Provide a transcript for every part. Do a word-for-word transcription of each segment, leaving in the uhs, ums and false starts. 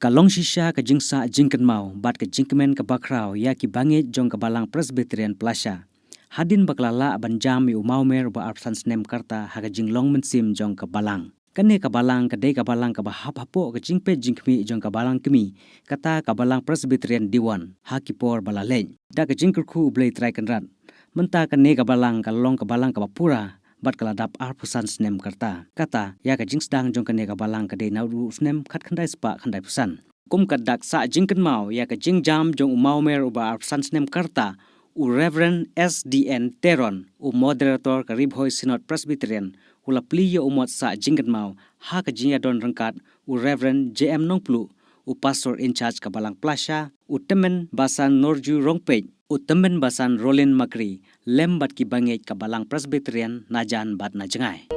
Ka long shisha ka jingsah jingkynmaw bad ka jingkmen kaba khraw ïa ki bangeit jong ka Balang Presbyterian Plasha, hadien ba ka la lah ban jam ïa u mawmer uba arphew san snem ka rta ha ka jinglong mynsiem jong ka Balang. Kane ka Balang ka dei ka Balang kaba hap hapoh ka jingpeit jingkhmih jong ka Balang Kmie, kata ka Balang Presbyterian Dewan, ha ki por ba la leit. Da ka jingkyrkhu U Blei Trai Kynrad, mynta kane ka Balang ka long ka Balang kaba pura bad ka la dap arphew san snem ka rta. Kata, ïa ka jingsdang jong kane ka Balang ka dei naduh u snem khatkhyndai spah khyndaiphew san. Kum ka dak sah jingkynmaw ïa ka jingjam jong u mawmer uba arphew san snem ka rta, u Reverend S D N Teron, u moderator ka Ri Bhoi Synod Presbyterian, u la plie ïa u mot sah jingkynmaw ha ka jingïadon ryngkat u Reverend J M Nongpluh, u Pastor in charge ka Balang Plasha, u Tymmen Basan Norju Rongpeit, u Tymmen Basan Rollin Makri, lem bad ki bangeit ka Balang Presbyterian na jan bad na jngai.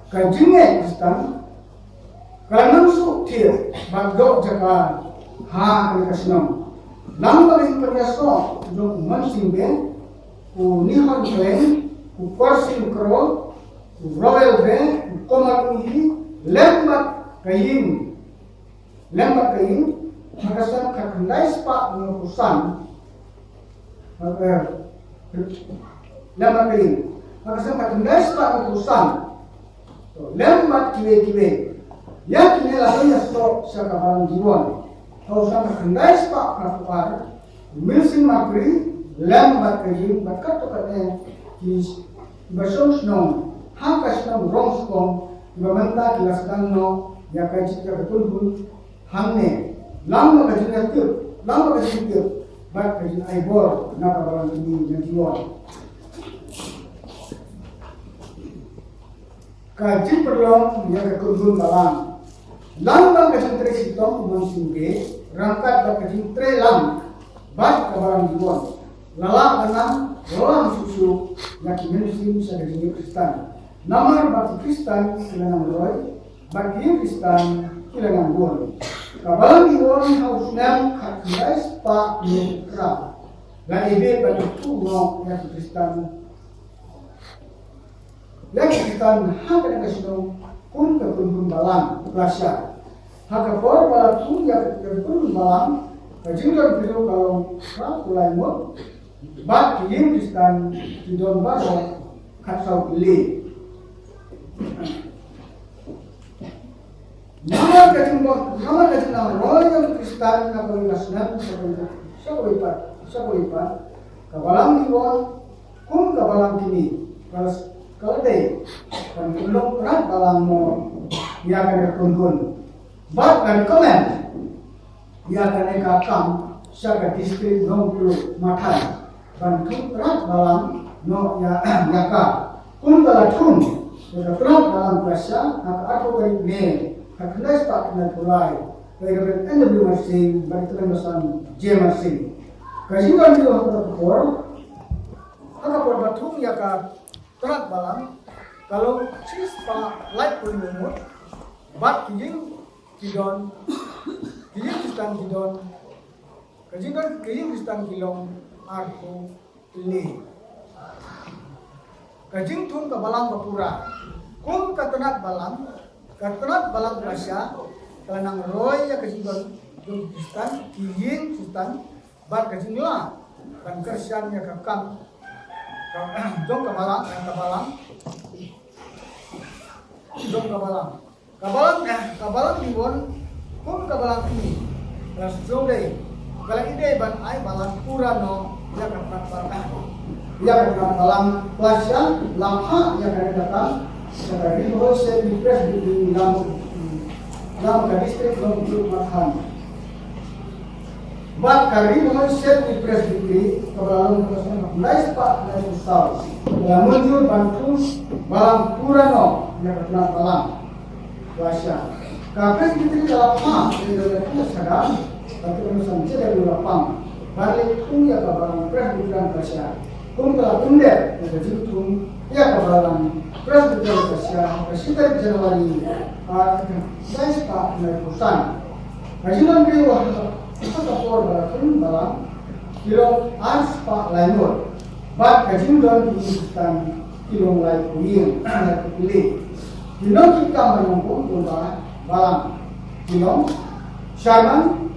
Ka jingngeit Khristan ka la nang suk thiah bad doh jaka ha kane ka shnong. Lang bad ka jingpynïasoh jong u Mynsiem Baieit, u Nihon Klein, u Percy Krol, u Roel Bey, u Komal Uhi, lem bad ka ïing. Lem bad ka ïing, ha ka snem khatkhyndai spah hynñiewphew san. Eh, lem bad ka ïing, ha ka snem khatkhyndai spah hynñiewphew san. Lem bad kiwei kiwei. Ïa kine la pynïasoh sha ka Balang Dewan ha u snem khatkhyndai spah phra phew ar. Milsim Makri, lem bad ka ïing bad katto katne kiba shong shnong ha ka shnong Rongskong, kiba mynta ki la sdang noh ïa ka jingïakynduh hangne, lang bad ka jingïatip, lang bad ka jingtip bad ka jingai bor na ka Balang Kmie na Diwon. Ka jingpynlong ïa ka kynhun balang, lang bad ka jingtrei shitom u Mynsiem Bakhuid, ryngkat bad ka jingtrei lang bad ka Balang Diwon, la lah ban nang lam shuh shuh ïa ki mynsiem sha ka jingïeit Khristan. Namar ba ki Khristan ki la nang roi bad ki Khristan ki la nang bun. Ka Balang Diwon ha u snem khatkhyndai spah hynñiew phra la ibit bad ïathuh noh ïa ki Khristan, ïa ki Khristan ha kane ka shnong kum ka kynhun balang Plasha. Ha ka por ba la thuh ïa ka kynhun balang, ka jingdon briew ka long phra phew lai ngut bad ki ïing Khristan ki don baroh khatsaw tylli. Namar ka jingbor, namar ka jingnang roi ïa ki Khristan na kawei ka snem sha kawei, sha kawei pat, sha kawei pat, ka Balang Diwon kum ka Balang Kmie ka la, ka la dei ban pynlong tnat balang noh ïa kane ka kynhun bad ban kmen ïa kane ka kam sha ka district Nongtluh Mathai ban thung tnat balang noh ïa, ïa ka. Kum ka la thung ïa ka tnat balang Plasha ha ka arphew tarik May, ha khyndai spah khyndai phew lai, da i Reverend N W Marsing bad i Tymmen Basan J Marsing. Ka jingdon briew ha ka por, ha ka por ba thung ïa ka tnat balang ka long shispah laiphew hynñiew ngut bad ki ïing ki don, ki ïing Khristan ki don, ka jingdon ki ïing Khristan ki long arphew le. Ka jingthung ka balang ba pura kum ka tnat balang, ka tnat balang Plasha ka la nang roi ïa ka jingdon jong ki Khristan, ki ïing Khristan bad ka jingla ban kyrshan ïa ka kam ka, jong ka balang, ka balang, jong ka balang. Ka Balang, eh, ka Balang Diwon kum ka Balang Kmie ka la sdang dei, ka la ïadei ban ai balang pura noh ïa ka tnat balang, ïa ka tnat balang Plasha, la phah ïa kane ka kam sha ka Ri Bhoi Sepngi Presbytery, Lam, Lam ka district Nongtluh Mathai. Bad ka Ri Bhoi Sepngi Presbytery kaba la long ha u snem khyndai spah khyndai phew saw, la mynjur ban thung balang pura noh ïa ka tnat balang Plasha. Ka Presbytery ka la phah ïa ka Reverend N Shadap bad i Tymmen Basan J W Lapang ban leit thung ïa ka Balang Presbyterian Plasha. Kum ka la pyndep ïa ka jingthung ïa ka Balang Presbyterian Plasha ha ka shi tarik January, ah, khyndai spah khyndai phew san. Ka jingdon briew ha ka por ba la thung balang ki long ar spah lai ngut bad ka jingdon ki ïing Khristan ki long laiphew ïing, laiphew tylli. Ki nongtrei kam ba nongbuh jong ka balang ki long Chairman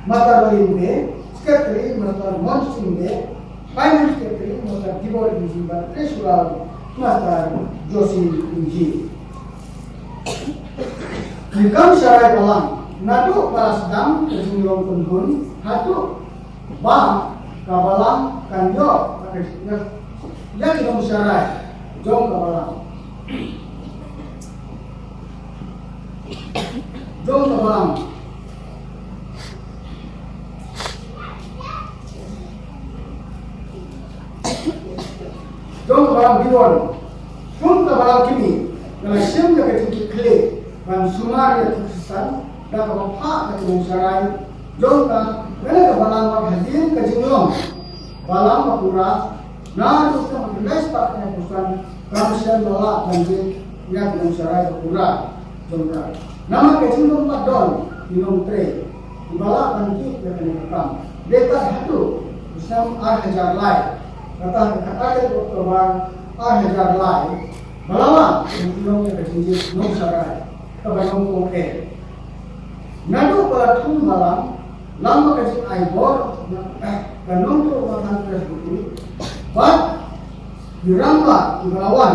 Master Rolim Bey, Secretary Master Mon Singh Bey, Finance Secretary Master Dibor Ingji bad Treasurer Master Josie Ingji. Ki kam sharai balang naduh ba la sdang ka jinglong kynhun haduh ba ka balang kan ïoh ïa ki nongsharai jong ka balang. Jong ka balang. Jong ka Balang Diwon. Kum ka Balang Kmie, ka la shim ïa ka jingkitkhlieh ban sumar ïa ki Khristan da kaba phah ïa ki nongsharai jong ka, kane ka balang bad hadien ka jinglong balang ba pura, naduh ka khyndai spah khyndai phew san, kam shym la lah ban jied ïa ki nongsharai ba pura jong ka. Namar ka jingbym pat don ki nongtrei kiba lah ban jied ïa kane ka kam. Dei kat haduh u snem ar hajar lai, kata ka khatar tarik October ar hajar lai, ba la lah ban pynlong ïa ka jingjied nongsharai kaba nyngkong eh. Naduh ba la thung balang, lang bad ka jingai bor na ka Nongtluh Mathai Presbytery bad ki rangbah kiba la wan,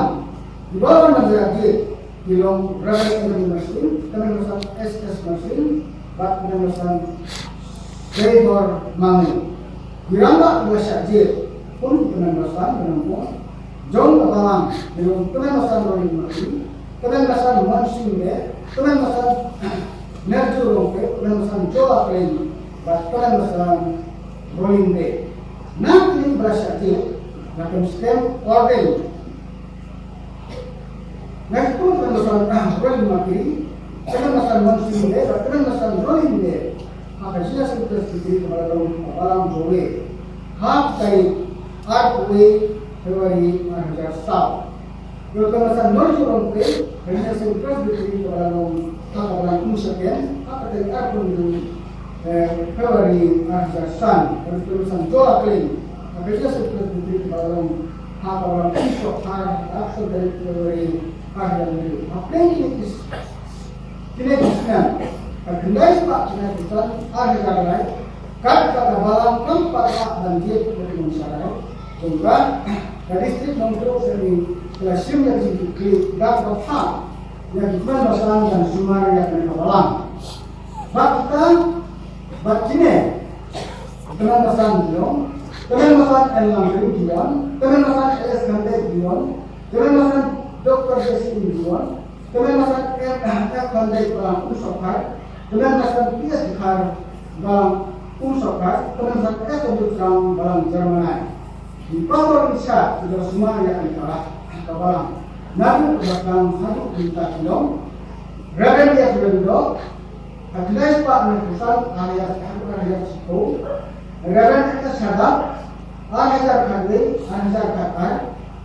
kiba la wan ban ïajied, ki long Reverend Henry Marsing, Tymmen Basan S S Marsing bad Tymmen Basan Saibor Mangli. Ki rangbah kiba shah jied, kum ki tymmen basan ba nyngkong jong ka balang, ki long tymmen basan Rolin Makri, tymmen basan Monsing Bey, tymmen basan Nerju Rongkei, tymmen basan Jola Kling, bad tymmen basan Rolin Bey. Na kine kiba la shah jied, la kem skhem ordain. Na ki kum tymmen basan Rolin Makri, tymmen basan Monsing Bey, bad tymmen basan Rolin Bey ha ka Jingïaseng Presbytery kaba la long ha ka balang Jowai ha ka tarik arphew wei February ar hajar saw. Ïa tymmen basan Nerju Rongkei ha ka Jingïaseng Presbytery kaba la long ha ka balang Umshakem ha ka tarik arphew hynriew, eh, February ar hajar san. Bad tymmen basan Jola Kling ha ka Jingïaseng Presbytery kaba la long ha ka balang Umsohkhar ha ka arphew san tarik February ar hajar hynriew. Hapdeng kine ki s-, kine ki snem, ka khyndai spah khyndai phew san ar hajar lai, kat kaba ka balang kam pat lah ban jied ïa ki nongsharai jong ka, ka district Nongthymmai ka la shim ïa ka jingkitkhlieh da kaba phah ïa ki tymmen basan ban sumar ïa kane ka balang. Bad kita, bad kine, tymmen basan Dion, tymmen basan N Langrin Dion, tymmen basan S Khandeip Dion, tymmen basan Doktor Jesse Dion, tymmen basan M F Khandeip balang Umsohkhar, tymmen basan P S Dkhar balang Umsohkhar, tymmen basan S W Trang balang Jermanai. Ki pastor in charge kiba sumar ïa kane ka balang, naduh kaba sdang haduh mynta ki long Reverend F. Rendo, ha khyndai spah hynñiew phew san ar hajar, ar hajar shiphew. Reverend F. Shadap, ar hajar khatwei, ar hajar khatar.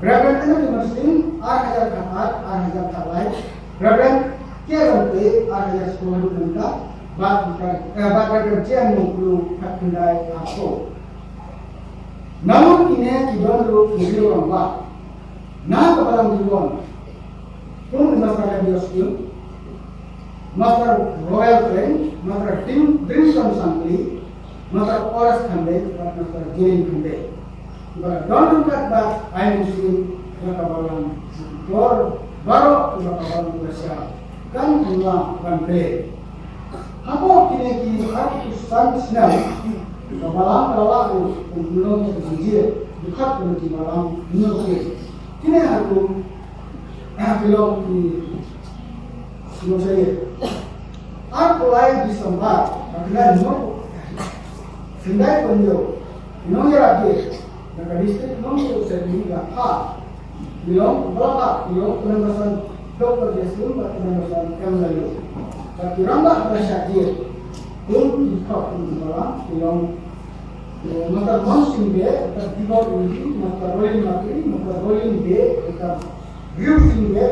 Reverend N. Marsing, ar hajar khatar, ar hajar khatlai. Reverend K. Rangte, ar hajar shiphew haduh mynta. Bad, eh, bad Reverend J. M. Nongkulu, khatkhyndai arphew. Nalor kine ki don ruh ki riew rangbah na ka balang Dion, kum u Master Levios Kim, Master Royal Khleng, Master Dim-, Dimson Sangkli, Master Horace Khandeip, bad Master Jane Khandeip. Kiba la don ryngkat bad ai mynsiem ïa ka balang, por baroh kiba ka balang ka shah kan kylla ban plie. Hapoh kine ki arphew san snem, ka balang ka la lah ruh ban pynlong ïa ka jingjied dkhot ïa ki balang hynñiewphew. Kine ha kum, ha, ki long ki, ki long sha ïing. Arphew lai December, ka khyndai hynñiew, khyndai phew hynñiew, ki nongïarap jied na ka district Nongthymmai Assembly la phah. Ki long, ba la phah, ki long, tymmen basan Doktor Jesselyn bad tymmen basan M. Laloo. Bad ki rangbah ba la shah jied kum ki dkhot kum ki balang, ki long, eh, Master Monsing Bey, Master Dibor Injin, Master Rolin Makri, Master Rolin Bey, Master Riewsing Bey,